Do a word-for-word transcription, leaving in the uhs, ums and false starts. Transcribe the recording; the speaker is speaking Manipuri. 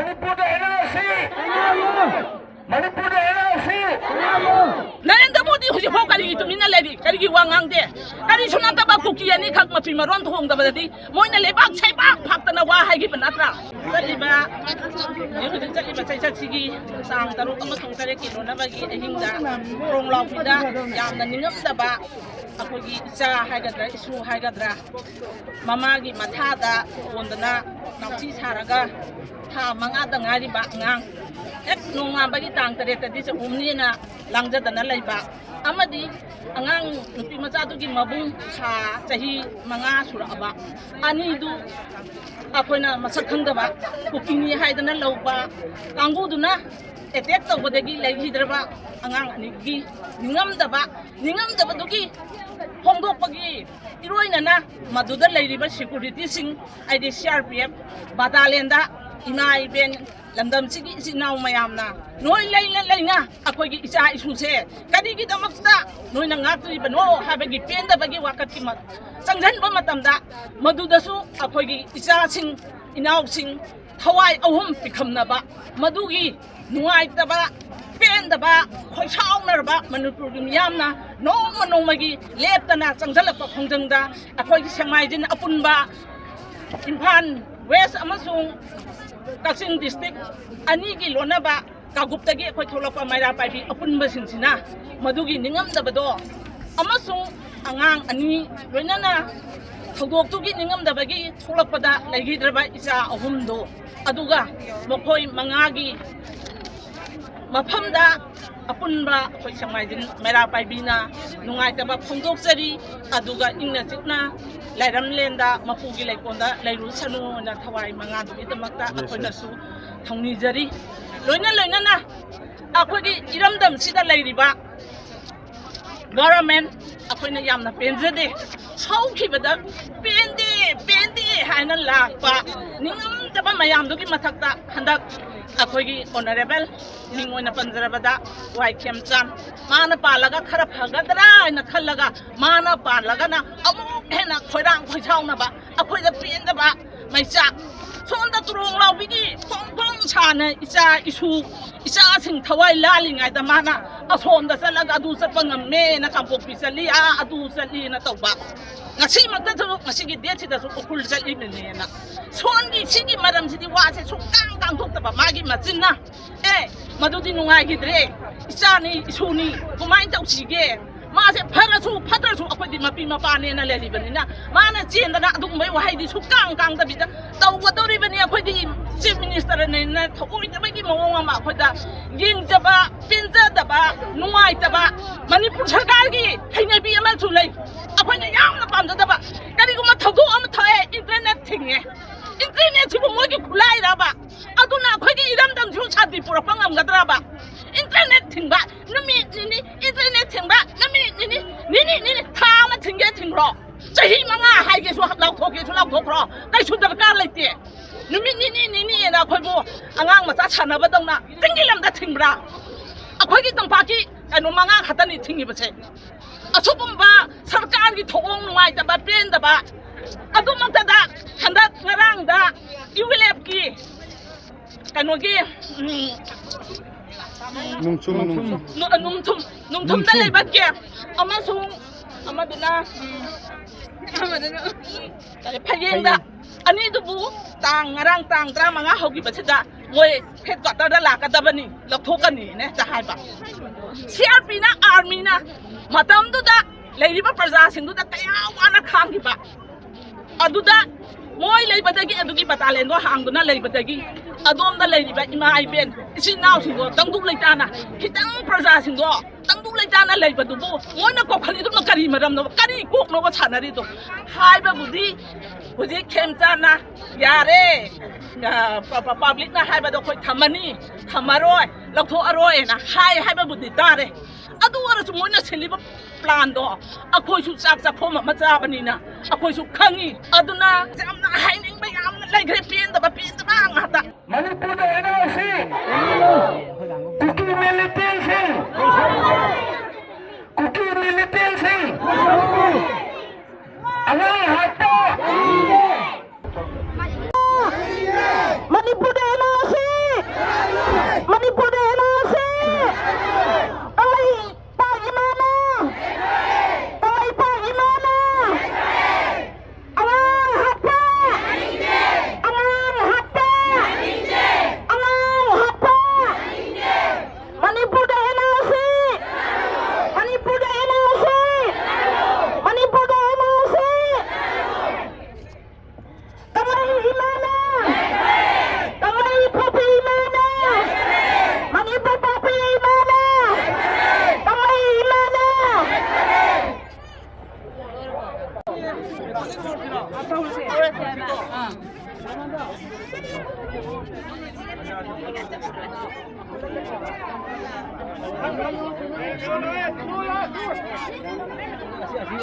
ꯃꯅꯤꯄꯨꯔꯗ ꯑꯦꯟ ꯑꯥꯔ ꯁꯤ! ꯃꯅꯤꯄꯨꯔꯗ and R C! Narendra Modi ꯍꯧꯖꯤꯛꯐꯥꯎ ꯀꯔꯤꯒꯤ ꯇꯨꯃꯤꯟꯅ ꯂꯩꯔꯤ? ꯀꯔꯤꯒꯤ ꯋꯥ ꯉꯥꯡꯗꯦ? ꯀꯔꯤꯁꯨ ꯅꯠꯇꯕ ꯀꯨꯀꯤ ꯑꯅꯤꯈꯛ ꯃꯐꯤ ꯃꯔꯣꯟ ꯊꯣꯡꯗꯕꯗꯗꯤ ꯃꯣꯏꯅ ꯂꯩꯕꯥꯛ ꯁꯩꯕꯥꯛ ꯐꯥꯛꯇꯅ ꯋꯥ ꯍꯥꯏꯈꯤꯕ ꯅꯠꯇ꯭ꯔꯥ? ꯆꯠꯂꯤꯕ, ꯍꯧꯖꯤꯛ ꯍꯧꯖꯤꯛ ꯆꯠꯂꯤꯕ ꯆꯩꯆꯠꯁꯤꯒꯤ ꯇꯥꯡ ꯇꯔꯨꯛ ꯑꯃꯁꯨꯡ ꯇꯔꯦꯠꯀꯤ ꯂꯣꯟꯅꯕꯒꯤ ꯑꯍꯤꯡꯗ ꯊꯣꯡ ꯂꯥꯎꯕꯤꯗ ꯌꯥꯝꯅ ꯅꯤꯡꯉꯝꯗꯕ ꯑꯩꯈꯣꯏꯒꯤ ꯏꯆꯥ ꯍꯥꯏꯒꯗ꯭ꯔꯥ, ꯏꯁꯨ ꯍꯥꯏꯒꯗ꯭ꯔꯥ, ꯃꯃꯥꯒꯤ ꯃꯊꯥꯗ ꯀꯣꯟꯗꯅ ꯅꯥꯎꯊꯤ ꯁꯥꯔꯒ ꯊꯥ ꯃꯉꯥꯗ ꯉꯥꯏꯔꯤꯕ ꯑꯉꯥꯡ, ꯍꯦꯛ ꯅꯣꯡꯉꯥꯟꯕꯒꯤ ꯇꯥꯡ ꯇꯔꯦꯠꯇꯗꯤ ꯆꯥꯛꯎꯝꯅꯦꯅ ꯂꯥꯡꯖꯗꯅ ꯂꯩꯕ, ꯑꯃꯗꯤ ꯑꯉꯥꯡ ꯅꯨꯄꯤ ꯃꯆꯥꯗꯨꯒꯤ ꯃꯕꯨꯡ ꯊꯥ ꯆꯍꯤ ꯃꯉꯥ ꯁꯨꯔꯛꯑꯕ ꯑꯅꯤꯗꯨ ꯑꯩꯈꯣꯏꯅ ꯃꯁꯛ ꯈꯪꯗꯕ ꯀꯨꯀꯤꯅꯤ ꯍꯥꯏꯗꯅ ꯂꯧꯕ ꯀꯥꯡꯕꯨꯗꯨꯅ ꯑꯦꯇꯦꯛ ꯇꯧꯕꯗꯒꯤ ꯂꯩꯈꯤꯗ꯭ꯔꯕ ꯑꯉꯥꯡ ꯑꯅꯤꯒꯤ ꯅꯤꯡꯉꯝꯗꯕ, ꯅꯤꯡꯉꯝꯗꯕꯗꯨꯒꯤ ꯐꯣꯡꯗꯣꯛꯄꯒꯤ ꯏꯔꯣꯏꯅꯅ ꯃꯗꯨꯗ ꯂꯩꯔꯤꯕ ꯁꯦꯀ꯭ꯌꯨꯔꯤꯇꯤꯁꯤꯡ, ꯍꯥꯏꯗꯤ ꯁꯤ ꯑꯥꯔ ꯄꯤ ꯑꯦꯐ ꯕꯇꯥꯂꯤꯌꯟꯗ ꯏꯃꯥ ꯏꯕꯦꯟ ꯂꯝꯗꯝꯁꯤꯒꯤ ꯏꯆꯤꯟ ꯏꯅꯥꯎ ꯃꯌꯥꯝꯅ ꯅꯣꯏ ꯂꯩꯅ ꯂꯩꯅ ꯑꯩꯈꯣꯏꯒꯤ ꯏꯆꯥ ꯏꯁꯨꯁꯦ ꯀꯔꯤꯒꯤꯗꯃꯛꯇ ꯅꯣꯏꯅ ꯉꯥꯛꯇ꯭ꯔꯤꯕꯅꯣ ꯍꯥꯏꯕꯒꯤ ꯄꯦꯟꯗꯕꯒꯤ ꯋꯥꯀꯠꯀꯤ ꯃ-, ꯆꯪꯁꯤꯟꯕ ꯃꯇꯝꯗ ꯃꯗꯨꯗꯁꯨ ꯑꯩꯈꯣꯏꯒꯤ ꯏꯆꯥꯁꯤꯡ ꯏꯅꯥꯎꯁꯤꯡ ꯊꯋꯥꯏ ꯑꯍꯨꯝ ꯄꯤꯈꯝꯅꯕ, ꯃꯗꯨꯒꯤ ꯅꯨꯡꯉꯥꯏꯇꯕ, ꯄꯦꯟꯗꯕ, ꯈꯣꯏꯁꯥꯎꯅꯔꯕ ꯃꯅꯤꯄꯨꯔꯒꯤ ꯃꯤꯌꯥꯝꯅ ꯅꯣꯡꯃ ꯅꯣꯡꯃꯒꯤ ꯂꯦꯞꯇꯅ ꯆꯪꯁꯤꯜꯂꯛꯄ ꯈꯣꯡꯖꯪꯗ ꯑꯩꯈꯣꯏꯒꯤ ꯁꯦꯛꯃꯥꯏꯖꯤꯟ ꯑꯄꯨꯟꯕ, ꯏꯝꯐꯥꯜ ꯋꯦꯁ ꯑꯃꯁꯨꯡ ꯀꯛꯆꯤꯡ ꯗꯤꯁꯇ꯭ꯔꯤꯛ ꯑꯅꯤꯒꯤ ꯂꯣꯟꯅꯕ ꯀꯥꯡꯂꯨꯞꯇꯒꯤ ꯑꯩꯈꯣꯏ ꯊꯣꯛꯂꯛꯄ ꯃꯩꯔꯥ ꯄꯥꯏꯕꯤ ꯑꯄꯨꯟꯕꯁꯤꯡꯁꯤꯅ ꯃꯗꯨꯒꯤ ꯅꯤꯡꯉꯝꯗꯕꯗꯣ ꯑꯃꯁꯨꯡ ꯑꯉꯥꯡ ꯑꯅꯤ ꯂꯣꯏꯅꯅ ꯊꯧꯗꯣꯛꯇꯨꯒꯤ ꯅꯤꯡꯉꯝꯗꯕꯒꯤ ꯊꯣꯛꯂꯛꯄꯗ ꯂꯩꯈꯤꯗ꯭ꯔꯕ ꯏꯆꯥ ꯑꯍꯨꯝꯗꯣ, ꯑꯗꯨꯒ ꯃꯈꯣꯏ ꯃꯉꯥꯒꯤ ꯃꯐꯝꯗ ꯑꯄꯨꯟꯕ ꯑꯩꯈꯣꯏ ꯁꯦꯛꯃꯥꯏꯖꯤꯟ ꯃꯩꯔꯥ ꯄꯥꯏꯕꯤꯅ ꯅꯨꯡꯉꯥꯏꯇꯕ ꯐꯣꯡꯗꯣꯛꯆꯔꯤ꯫ ꯑꯗꯨꯒ ꯏꯪꯅ ꯆꯤꯛꯅ ꯂꯩꯔꯝꯂꯦꯟꯗ ꯃꯄꯨꯒꯤ ꯂꯩꯀꯣꯜꯗ ꯂꯩꯔꯨꯁꯅꯨꯅ ꯊꯋꯥꯏ ꯃꯉꯥꯗꯨꯒꯤꯗꯃꯛꯇ ꯑꯩꯈꯣꯏꯅꯁꯨ ꯊꯧꯅꯤꯖꯔꯤ꯫ ꯂꯣꯏꯅ ꯂꯣꯏꯅꯅ ꯑꯩꯈꯣꯏꯒꯤ ꯏꯔꯝꯗꯝꯁꯤꯗ ꯂꯩꯔꯤꯕ ꯒꯣꯚꯔꯟꯃꯦꯟꯠ ꯑꯩꯈꯣꯏꯅ ꯌꯥꯝꯅ ꯄꯦꯟꯖꯗꯦ꯫ ꯍꯧꯈꯤꯕꯗ ꯄꯦꯟꯗꯦ, ꯄꯦꯟꯗꯦ ꯍꯥꯏꯅ ꯂꯥꯛꯄ ꯅꯤꯡꯉꯝꯗꯕ ꯃꯌꯥꯝꯗꯨꯒꯤ ꯃꯊꯛꯇ ꯍꯟꯗꯛ ꯑꯩꯈꯣꯏꯒꯤ ꯑꯣꯅꯔꯦꯕꯜ ꯃꯤꯡ ꯑꯣꯏꯅ ꯄꯟꯖꯔꯕꯗ ꯋꯥꯏ ꯈꯦꯝꯆꯥꯟ, ꯃꯥꯅ ꯄꯥꯜꯂꯒ ꯈꯔ ꯐꯒꯗ꯭ꯔꯥ ꯍꯥꯏꯅ ꯈꯜꯂꯒ ꯃꯥꯅ ꯄꯥꯜꯂꯒꯅ ꯑꯃꯨꯛ ꯍꯦꯟꯅ ꯈꯣꯏꯔꯥꯡ ꯈꯣꯏꯁꯥꯎꯅꯕ, ꯑꯩꯈꯣꯏꯗ ꯄꯦꯟꯗꯕ ꯃꯩꯆꯥꯛ꯫ ꯁꯣꯝꯗ ꯇꯨꯔꯣꯡ ꯂꯥꯎꯕꯤꯒꯤ ꯐꯣꯡ ꯐꯣꯡ ꯏꯆꯥ ꯏꯁꯨ, ꯏꯆꯥꯁꯤꯡ ꯊꯋꯥꯏ ꯂꯥꯜꯂꯤꯉꯩꯗ ꯃꯥꯅ ꯑꯁꯣꯝꯗ ꯆꯠꯂꯒ ꯑꯗꯨ ꯆꯠꯄ ꯉꯝꯃꯦꯅ, ꯀꯥꯡꯄꯣꯛꯄꯤ ꯆꯠꯂꯤ, ꯑꯥ ꯑꯗꯨ ꯆꯠꯂꯤꯅ ꯇꯧꯕ꯫ ꯉꯁꯤꯃꯛꯇꯁꯨ, ꯉꯁꯤꯒꯤ ꯗꯦꯠꯁꯤꯗꯁꯨ ꯎꯈ꯭ꯔꯨꯜ ꯆꯠꯂꯤꯕꯅꯦꯅ꯫ ꯁꯣꯟꯒꯤ ꯁꯤꯒꯤ ꯃꯔꯝꯁꯤꯗꯤ ꯋꯥꯁꯦ ꯁꯨꯡꯀꯥꯡ ꯀꯥꯡꯊꯣꯛꯇꯕ ꯃꯥꯒꯤ ꯃꯆꯤꯟꯅ꯫ ꯑꯦ, ꯃꯗꯨꯗꯤ ꯅꯨꯡꯉꯥꯏꯈꯤꯗ꯭ꯔꯦ, ꯏꯆꯥꯅꯤ ꯏꯁꯨꯅꯤ, ꯀꯃꯥꯏꯅ ꯇꯧꯁꯤꯒꯦ? ꯃꯥꯁꯦ ꯐꯔꯁꯨ ꯐꯠꯇ꯭ꯔꯁꯨ ꯑꯩꯈꯣꯏꯗꯤ ꯃꯄꯤ ꯃꯄꯥꯅꯦꯅ ꯂꯩꯔꯤꯕꯅꯤꯅ, ꯃꯥꯅ ꯆꯦꯟꯗꯅ ꯑꯗꯨꯒꯨꯝꯕꯩ ꯋꯥꯍꯩꯗꯤ ꯁꯨꯛꯀꯥꯡ ꯀꯥꯡꯗꯕꯤꯗ ꯇꯧꯒꯗꯧꯔꯤꯕꯅꯤ꯫ ꯑꯩꯈꯣꯏꯗꯤ ꯆꯤꯐ ꯃꯤꯅꯤꯁꯇꯔꯅꯦꯅ ꯊꯑꯣꯏꯗꯕꯒꯤ ꯃꯑꯣꯡ ꯑꯃ ꯑꯩꯈꯣꯏꯗ ꯌꯦꯡꯖꯕ, ꯄꯦꯟꯖꯗꯕ, ꯅꯨꯡꯉꯥꯏꯇꯕ꯫ ꯃꯅꯤꯄꯨꯔ ꯁꯔꯀꯥꯔꯒꯤ ꯍꯩꯅꯕꯤ ꯑꯃꯁꯨ ꯂꯩ, ꯑꯩꯈꯣꯏꯅ ꯌꯥꯝꯅ ꯄꯥꯝꯖꯗꯕ꯫ ꯀꯔꯤꯒꯨꯝꯕ ꯊꯧꯗꯣꯛ ꯑꯃ ꯊꯣꯛꯑꯦ, ꯏꯟꯇꯔꯅꯦꯠ ꯊꯤꯡꯉꯦ꯫ ꯏꯟꯇꯔꯅꯦꯠꯁꯤꯕꯨ ꯃꯣꯏꯒꯤ ꯈꯨꯠꯂꯥꯏꯔꯕ? ꯑꯗꯨꯅ ꯑꯩꯈꯣꯏꯒꯤ ꯏꯔꯝꯗꯝꯁꯤꯕꯨ ꯁꯥꯟꯇꯤ ꯄꯨꯔꯛꯄ ꯉꯝꯒꯗ꯭ꯔꯕ? ꯏꯟꯇꯔꯅꯦꯠ ꯊꯤꯡꯕ, ꯅꯨꯃꯤꯠ ꯅꯤꯅꯤ ꯏꯟꯇꯔꯅꯦꯠ ꯊꯤꯡꯕ, ꯅꯨꯃꯤꯠ ꯅꯤꯅꯤ, ꯅꯤꯅꯤ, ꯅꯤꯅꯤ, ꯊꯥ ꯑꯃ ꯊꯤꯡꯒꯦ ꯊꯤꯡꯈ꯭ꯔꯣ, ꯆꯍꯤ ꯃꯉꯥ ꯍꯥꯏꯒꯦꯁꯨ ꯂꯥꯎꯊꯣꯛꯀꯦꯁꯨ ꯂꯥꯎꯊꯣꯛꯈ꯭ꯔꯣ, ꯀꯩꯁꯨ ꯗꯔꯀꯥꯔ ꯂꯩꯇꯦ꯫ ꯅꯨꯃꯤꯠ ꯅꯤꯅꯤ, ꯅꯤꯅꯤꯅ ꯑꯩꯈꯣꯏꯕꯨ ꯑꯉꯥꯡ ꯃꯆꯥ ꯁꯥꯟꯅꯕꯗꯧꯅ ꯆꯤꯡꯒꯤ ꯂꯝꯗ ꯊꯤꯡꯕ꯭ꯔꯥ? ꯑꯩꯈꯣꯏꯒꯤ ꯇꯝꯄꯥꯛꯀꯤ ꯀꯩꯅꯣ ꯃꯉꯥ ꯈꯛꯇꯅꯤ ꯊꯤꯡꯉꯤꯕꯁꯦ꯫ ꯑꯁꯤꯒꯨꯝꯕ ꯁꯔꯀꯥꯔꯒꯤ ꯊꯧꯑꯣꯡ ꯅꯨꯡꯉꯥꯏꯇꯕ, ꯄꯦꯟꯗꯕ, ꯑꯗꯨꯃꯛꯇꯗ ꯍꯟꯗꯛ ꯉꯔꯥꯡꯗ ꯌꯨ ꯑꯦꯜ ꯑꯦꯐꯀꯤ ꯀꯩꯅꯣꯒꯤ, ꯎꯝ, ꯅꯨꯡꯆꯨꯝ, ꯅꯨꯡꯆꯨꯝ꯫ ꯅꯨ-, ꯅꯨꯡꯊꯨꯝ, ꯅꯨꯡꯊꯨꯝꯗ ꯅꯨꯡꯊꯨꯝ꯫ ꯂꯩꯕ ꯀꯦꯝ ꯑꯃꯁꯨꯡ ꯑꯃꯗꯨꯅ, ꯎꯝ, ꯑꯃꯗꯨꯅ ꯀꯔꯤ, ꯐꯌꯦꯡꯗ ꯑꯅꯤꯗꯨꯕꯨ ꯇꯥꯡ, ꯉꯔꯥꯡ ꯇꯥꯡ ꯇꯔꯥꯃꯉꯥ ꯍꯧꯈꯤꯕꯁꯤꯗ ꯃꯣꯏ ꯍꯦꯗ ꯀ꯭ꯋꯥꯇꯔꯗ ꯂꯥꯛꯀꯗꯕꯅꯤ, ꯂꯧꯊꯣꯛꯀꯅꯤꯅ ꯍꯦꯛꯇ ꯍꯥꯏꯕ꯫ ꯁꯤ ꯑꯥꯔ ꯄꯤꯅ, ꯑꯥꯔꯃꯤꯅ ꯃꯇꯝꯗꯨꯗ ꯂꯩꯔꯤꯕ ꯄ꯭ꯔꯖꯥꯁꯤꯡꯗꯨꯗ ꯀꯌꯥ ꯋꯥꯅ ꯈꯥꯡꯈꯤꯕ꯫ ꯑꯗꯨꯗ ꯃꯣꯏ ꯂꯩꯕꯗꯒꯤ, ꯑꯗꯨꯒꯤ ꯕꯇꯥꯂꯦꯟꯗꯣ ꯍꯥꯡꯗꯨꯅ ꯂꯩꯕꯗꯒꯤ, ꯑꯗꯣꯝꯗ ꯂꯩꯔꯤꯕ ꯏꯃꯥ ꯏꯕꯦꯟ, ꯏꯆꯤꯟ ꯏꯅꯥꯎꯁꯤꯡꯗꯣ ꯇꯪꯗꯨ ꯂꯩꯇꯥꯅ, ꯈꯤꯇꯪ ꯄ꯭ꯔꯖꯥꯁꯤꯡꯗꯣ ꯇꯪꯗꯨ ꯂꯩꯇꯥꯅ ꯂꯩꯕꯗꯨꯕꯨ ꯃꯣꯏꯅ ꯀꯧꯈꯠꯂꯤꯗꯨꯅ ꯀꯔꯤ ꯃꯔꯝꯅꯣ? ꯀꯔꯤ ꯀꯣꯛꯅꯣꯕ ꯁꯥꯟꯅꯔꯤꯗꯣ? ꯍꯥꯏꯕꯕꯨꯗꯤ ꯍꯧꯖꯤꯛ ꯈꯦꯝꯆꯥꯟꯅ ꯌꯥꯔꯦ, ꯑ, ꯄ-, ꯄ-, ꯄꯕ꯭ꯂꯤꯛꯅ ꯍꯥꯏꯕꯗꯣ ꯑꯩꯈꯣꯏ ꯊꯝꯃꯅꯤ, ꯊꯝꯃꯔꯣꯏ, ꯂꯧꯊꯣꯛꯑꯔꯣꯏꯅ ꯍꯥꯏ ꯍꯥꯏꯕꯕꯨꯗꯤ ꯇꯥꯔꯦ꯫ ꯑꯗꯨ ꯑꯣꯏꯔꯁꯨ ꯃꯣꯏꯅ ꯁꯤꯜꯂꯤꯕ ꯄ꯭ꯂꯥꯟꯗꯣ ꯑꯩꯈꯣꯏꯁꯨ ꯆꯥꯛ ꯆꯥꯛꯈꯣꯝ ꯑꯃ ꯆꯥꯕꯅꯤꯅ ꯑꯩꯈꯣꯏꯁꯨ ꯈꯪꯉꯤ꯫ ꯑꯗꯨꯅ ꯌꯥꯝꯅ ꯍꯥꯏꯅꯤꯡꯕ ꯌꯥꯝꯅ ꯂꯩꯈ꯭ꯔꯦ, ꯄꯦꯟꯗꯕ, ꯄꯦꯟꯗꯕ ꯉꯥꯛꯇ꯫ ꯃꯅꯤꯄꯨꯔꯗ ꯑꯦꯟ ꯑꯥꯔ ꯁꯤ, ꯀꯨꯀꯤ ꯃꯤꯂꯤꯇꯦꯟꯁꯤꯡ, ꯀꯨꯀꯤ ꯃꯤꯂꯤꯇꯦꯟꯁꯤꯡ, ꯑꯉꯥꯡ ꯍꯥꯠꯄ, ꯃꯅꯤꯄꯨꯔꯗ ꯑꯦꯟ ꯑꯥꯔ ꯁꯤ